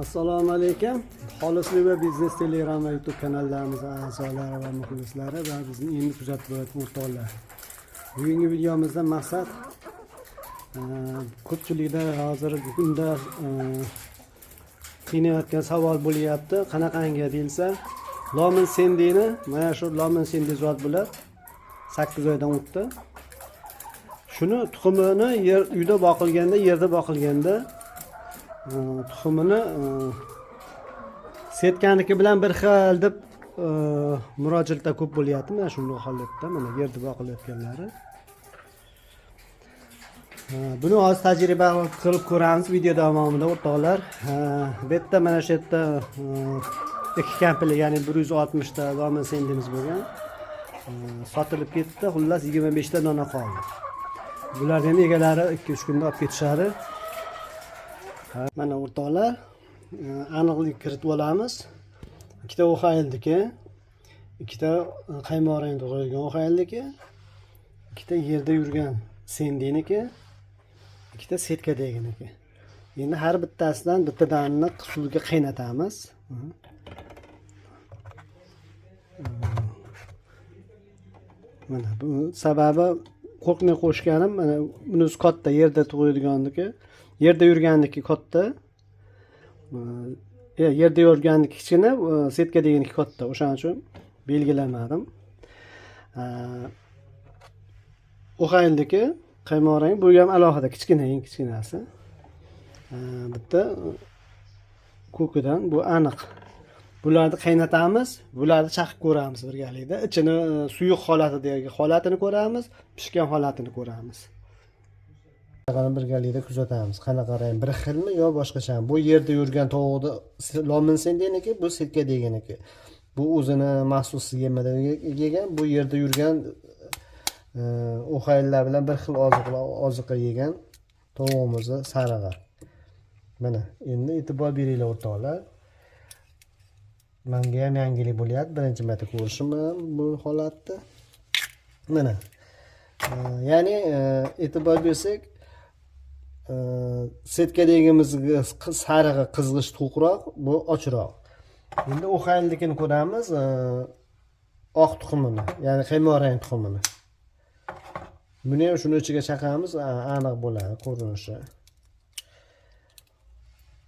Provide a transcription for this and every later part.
Assalomu alaykum. Xolislik va biznes Telegram va YouTube kanallarimiz a'zolari va muxlislari va bizni endi kuzatib borayotgan o'rtoqlar. Bugungi videomizda maqsad ko'pchilikda hozirgi kunda qiynayotgan savol bo'lyapti. Qanaqangi deyilsa, Lomin Sendini, mana shu Lomin Sendi zot bular 8 oydan o'tdi. Shuni tuxumini yer uyda boqilganda, yerda boqilganda tuxumini setkaniki bilan bir xil deb murojaatlar ko'p bo'lyapti. Mana shunday holatda, mana yerda boqilayotganlari. Buni hozir tajriba qilib ko'ramiz video davomida, o'rtoqlar. Bu yerda, mana shu yerda ikki komplekt, ya'ni 160 ta Lomin Sendimiz bo'lgan. Sotilib ketdi. Xullas, 25 ta dona qoldi. Bularni ham egalari 2-3 kunda olib ketishadi. Mana o'rtoqlar, aniqlik kiritib olamiz. Ikkita Ohaylniki, ikkita qaymoq rangda qo'yilgan Ohaylniki, ikkita yerda yurgan Sendiniki, ikkita setkadaginiki. Endi har bittasidan bittadanni suvga qaynatamiz. Mana bu sababi qo'rqmay qo'shganim, mana bunisi katta, yerda tug'ilganniki, yerda yurganniki katta. Yerda yurganniki kichkina, setka deganiki katta. O'shaning uchun belgilamadim. Ohaylniki qaymoq rang, bu ham alohida kichkina, eng kichkinasi. Bitta ko'kidan, bu aniq. Bularni qaynatamiz, bularni chaqib ko'ramiz birgalikda. Ichini suyuq holatidagi holatini ko'ramiz, pishgan holatini ko'ramiz. Birgalikda kuzatamiz. Qanaqa rang, bir xilmi yo boshqachami? Bu yerda yurgan tovuqni Lomin Sendiniki, bu setka deganiki. Bu o'zini maxsus yemida yegan, bu yerda yurgan ohayllar bilan bir xil oziqa yegan tovug'imizni sarig'i. Mana endi e'tibor beringlar, o'rtoqlar. Menga ham yangilik bo'lyapti, birinchi marta ko'rishim bu holatni. Mana. Ya'ni e'tibor bersak, setkadagimizga sarig'i qizg'ish to'qroq, bu ochroq. Endi Ohaylnikini ko'ramiz, oq tuxumini, ya'ni qaymoq rang tuxumini. Buni ham shuni ichiga chaqamiz, aniq bo'ladi ko'rinishi.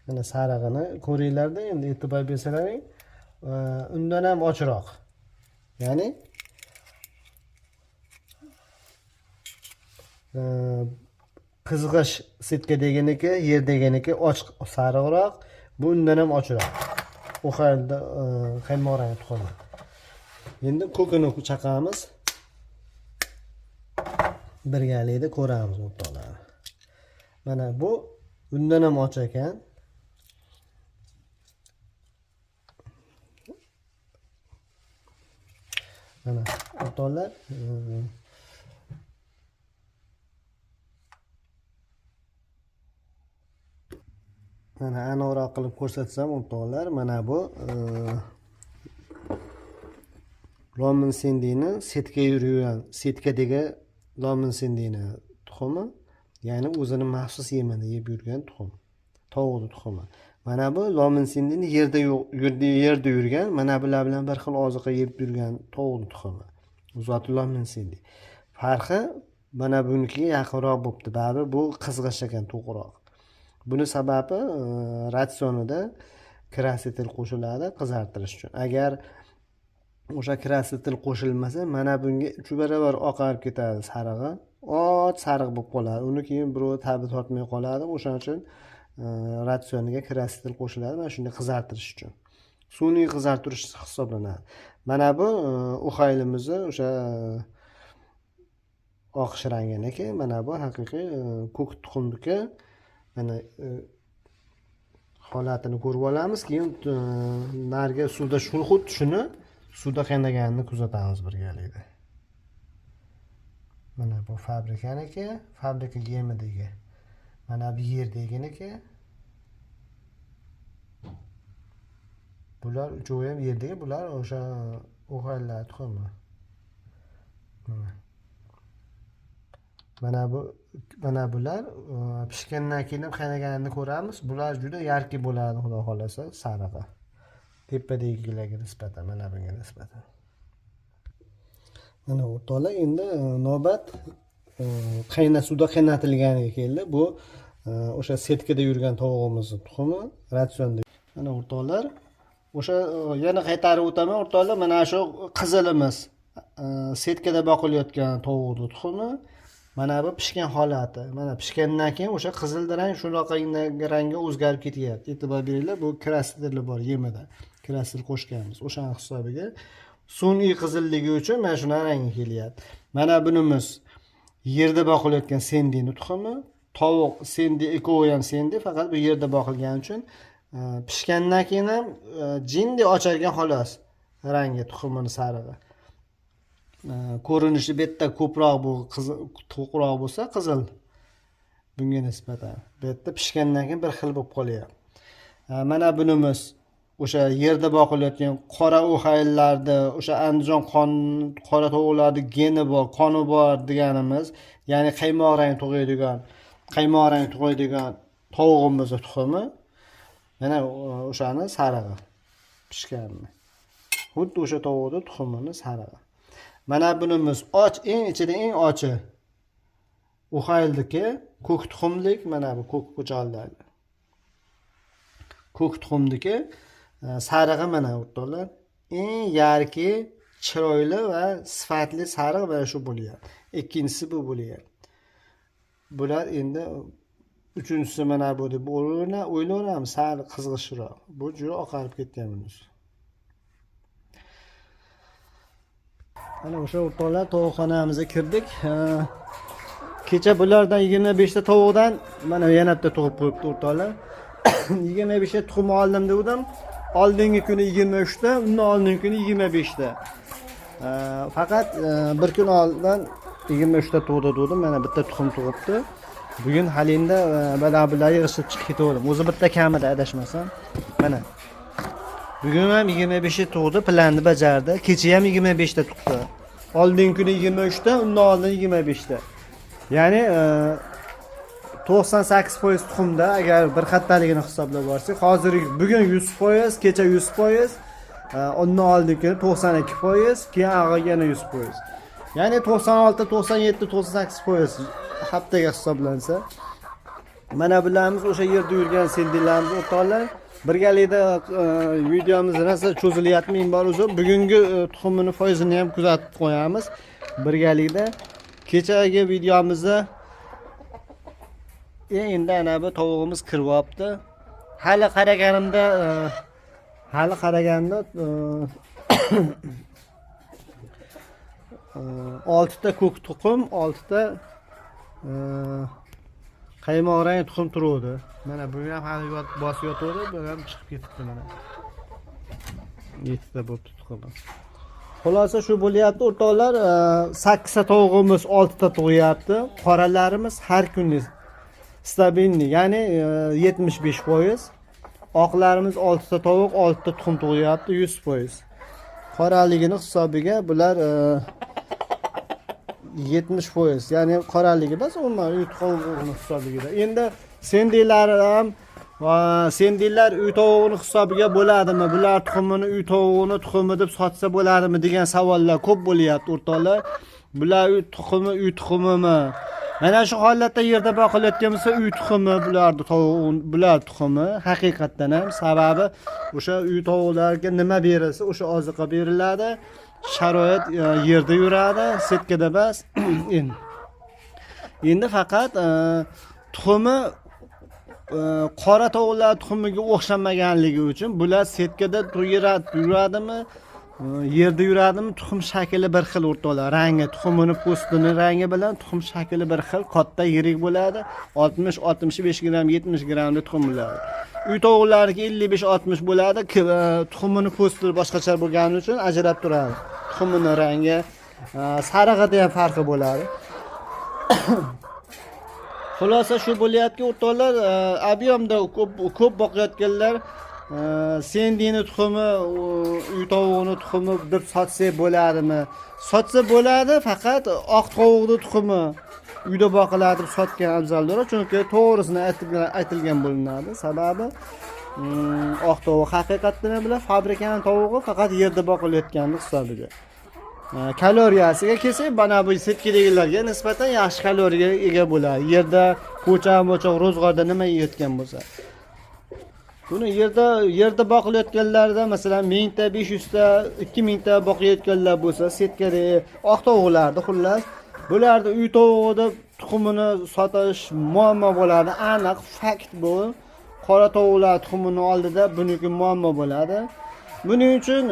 Mana sarig'ini ko'ringlarda, endi e'tibor bersalaring, undan ham ochroq. Ya'ni qizg'ish setka deganiki, yer deganiki ochiq sariqroq, bu undan ham ochroq. Ohaylda qaymoq rang tuxumi. Endi ko'kini chaqamiz. Birgalikda ko'ramiz, o'rtoqlar. Mana bu undan ham och ekan. Mana o'rtoqlar, mana aniqroq qilib ko'rsatsam, o'rtoqlar, mana bu Lomin Sendini setka yurgan, setkadagi Lomin Sendini tuxumi, ya'ni o'zini maxsus yemini yeb yurgan tuxum, tovuqni tuxumi. Mana bu Lomin Sendini yerda yerda yurgan, mana bular bilan bir xil oziqa yeb yurgan tovuqni tuxumi. Zoti Lomin Sendi. Farqi mana bunikiga yaqinroq bo'libdi. Baribir bu qizg'ish ekan, to'qroq. Buni sababi ratsionida krasitel qo'shiladi qizartirish uchun. Agar o'sha krasitel qo'shilmasa, mana bunga 3 barobar oqarib ketadi sarig'i. Och sariq bo'lib qoladi. Uni keyin birov tabi tortmay qoladi. O'shaning uchun ratsioniga krasitel qo'shiladi, mana shunday qizartirish uchun. Sun'iy qizartirish hisoblanadi. Mana bu Ohaylimizni o'sha oqish ranginiki, mana bu haqiqiy ko'k tuxumniki. Mana holatini ko'rib olamiz, keyin narigi suvda shu xuddi shuni suvda qaynaganini kuzatamiz birgalikda. Mana bu fabrikaniki, fabrika yemidagi. Mana bu yerdaginiki. Bular uchovi ham yerdagi, bular o'sha Ohayllar tuxumi. Mana. Mana bu Mana bular pishgandan keyin ham qaynaganini ko'ramiz. Bular juda yarki bo'ladi, xudo xolasa, sarig'i. Tepadagilarga nisbatan, mana bunga nisbatan. Mana o'rtoqlar, endi navbat qayna suvda qaynatilganiga keldi. Bu o'sha setkada yurgan tovug'imizni tuxumi ratsionda. Mana o'rtoqlar, o'sha yana qaytarib o'taman o'rtoqlar, mana shu qizilimiz setkada boqilayotgan tovuqning tuxumi. Mana bu pishgan holati. Mana pishgandan keyin o'sha qizil rang shunaqa rangga o'zgarib ketyapti. E'tibor beringlar, bu krasitli bor yemida. Krasil qo'shganmiz. O'shaning hisobiga sun'iy qizilligi uchun mana shunaqa rangi kelyapti. Mana bunimiz yerda boqilayotgan sendini tuxumi. Tovuq sendi, ekovi ham sendi, faqat bu yerda boqilgani uchun pishgandan keyin ham jindek ochargan xolos rangi tuxumini sarig'i. Ko'rinishi bu yerda ko'proq bu qizil, to'qroq bo'lsa qizil bunga nisbatan. Bu yerda pishgandan keyin bir xil bo'lib qolyapti. Mana bunimiz o'sha yerda boqilayotgan qora o'xayillarni, o'sha Andijon qon qora tovuqlarni geni bor, qoni bor deganimiz, ya'ni qaymoq rang tug'aydigan, qaymoq rang tug'aydigan tovug'imizni tuxumi. Mana o'shani sarig'i pishganini. Xuddi o'sha tovuqni tuxumini sarig'i. Mana bunimiz och, eng ichida eng ochi. Uxaylniki ko'k tuxumlik, mana bu ko'k ko'chalidagi. Ko'k tuxumniki sarig'i mana o'rtoqlar. Eng yarki, chiroyli va sifatli sariq mana shu bo'lyapti. Ikkinchisi bu bo'lyapti. Bular endi uchinchisi mana bu deb o'ylayveramiz, sal qizg'ishroq. Bu juda oqarib ketgan bunisi. Mana o'sha o'rtoqlar tovuqxonamizga kirdik. Kecha bulardan 25 ta tovuqdan mana yana bitta tug'ib qo'yibdi o'rtoqlar. 25 ta tuxum oldim degandim. Oldingi kuni 23 ta, undan oldingi kuni 25 ta. Faqat bir kun oldin 23 ta tug'di degandim. Mana bitta tuxum tug'ibdi. Bugun hali endi bala bular yig'ishib chiqib ketaverdim. O'zi bitta kamida adashmasam. Mana. Bugun ham 25 ta tug'di, planni bajardi. Kecha ham 25 ta tug'di. Oldingi kuni 23 ta, undan oldin 25 ta. Ya'ni 98% tuxumda agar bir xattaligini hisoblab borsak, hozir bugun 100%, kecha 100%, undan oldingi kuni 92%, keyin ag'iga yana 100%. Ya'ni 96, 97, 98% haftaga hisoblansa. Mana bularimiz o'sha yerda yurgan sendilarimiz o'rtoqlar. Birgalikda videomiz rosa cho'zilyapti, ming bor uzr. Bugungi tuxumini foizini ham kuzatib qo'yamiz birgalikda. Kechagi videomizda endi ana bu tovug'imiz kiryapti. Hali qaraganimda 6 ta ko'k tuxum, 6 ta qaymoq rang tuxum turuvdi. Mana bu ham hali bosib yotuvdi, bu ham chiqib ketibdi mana. 7 ta bo'libdi tuxumi. Xulosa shu bo'lyapti o'rtoqlar, 8 ta tovug'imiz 6 ta tug'yapti. Qoralarimiz har kuni stabilniy, ya'ni 75%. Oqlarimiz 6 ta tovuq, 6 ta tuxum tug'yapti, 100%. Qoraligini hisobiga bular 70%, ya'ni qoraligi emas, umuman uy tovug'ini hisobiga. Endi sendiylar ham sendiylar uy tovug'ini hisobiga bo'ladimi? Bular tuxumini uy tovug'ini tuxumi deb sotsa bo'ladimi degan savollar ko'p bo'lyapti o'rtoqlar. Bular uy tuxumi, uy tuxumimi? Mana shu holatda yerda boqilayotgan bo'lsa uy tuxumi, bularni tovuq, bular tuxumi haqiqatdan ham, sababi o'sha uy tovuqlarga nima berilsa o'sha oziqa beriladi. Sharoit yerda yuradi, setkada emas. Endi faqat tuxumi qora tovuqlar tuxumiga o'xshamaganligi uchun bular setkada yuradimi, yerda yuradimi, tuxum shakli bir xil o'rtoqlar. Rangi, tuxumini po'stini rangi bilan tuxum shakli bir xil, katta yirik bo'ladi. 60-65 gramm, 70 grammli tuxum bo'ladi. Uy tovuqlarniki 55-60 bo'ladi. Tuxumini po'sti boshqacha bo'lgani uchun ajrab turadi. Tuxumini rangi, sarig'ida ham farqi bo'ladi. Xulosa shu bo'lyaptiki o'rtoqlar, объемda ko'p boqayotganlar sendini tuxumi, uy tovug'ini tuxumi deb sotsak bo'ladimi? Sotsa bo'ladi, faqat oq tovuqni tuxumi. Uyda boqiladi deb sotgan afzalroq, chunki to'g'risini aytilgan bo'linadi. Sababi oq tovuq haqiqatdan bilan fabrikani tovug'i faqat yerda boqilayotganini hisobiga. Kaloriyasiga kelsak, mana bu setkadagilarga nisbatan yaxshi kaloriyaga ega bo'ladi. Yerda ko'cha mo'choq ro'zg'orda nima yeyotgan bo'lsa. Buni yerda boqilayotganlarda, masalan, 1000 ta, 500 ta, 2000 ta boqayotganlar bo'lsa, setkada oq tovuqlarni, xullas, bularni uy tovug'i deb tuxumini sotish muammo bo'ladi. Aniq fakt bu. Qora tovuqlar tuxumini oldida buniki muammo bo'ladi. Buning uchun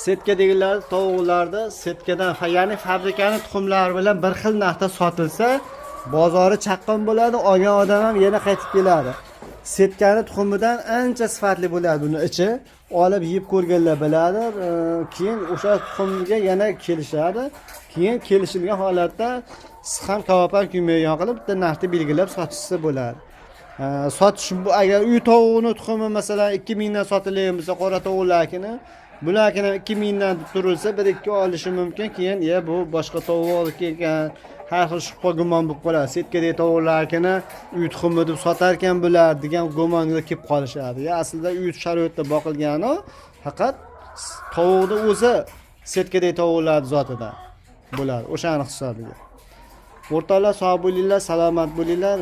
setkadagilar tovuqlarda setkadan, ya'ni fabrikani tuxumlari bilan bir xil narxda sotilsa, bozori chaqqon bo'ladi, olgan odam ham yana qaytib keladi. Setkani tuxumidan ancha sifatli bo'ladi buni ichi. Olib yeb ko'rganlar biladi. Keyin o'sha tuxumga yana kelishadi. Keyin kelishilgan holatda ham kabob ham kuymaydigan qilib bitta narxni belgilab sotishsa bo'ladi. Sotish bu agar uy tovug'ini tuxumi masalan 2000 dan sotilgan bo'lsa, qora tovuqlarkini, bularkini ham 2000 dan deb turilsa, bir ikki olishi mumkin. Keyin ya bu boshqa tovuqniki ekan, har xil shubha gumon bo'lib qoladi. Setkadagi tovuqlarkini uy tuxumi deb sotarkan bular degan gumonga kelib qolishadi. Ya aslida uy sharoitida boqilgani, faqat tovuqni o'zi setkadagi tovuqlar zotida bo'ladi, o'shani hisobiga. O'rtoqlar, sog' bo'linglar, salomat bo'linglar.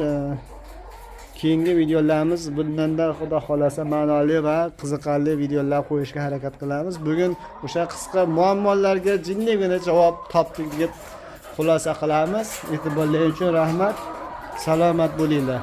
Keyingi videolarimiz bundanda xudo xohlasa ma'noli va qiziqarli videolar qo'yishga harakat qilamiz. Bugun o'sha qisqa muammolarga jinnigina javob topdik deb xulosa qilamiz. E'tiborlaring uchun rahmat. Salomat bo'linglar.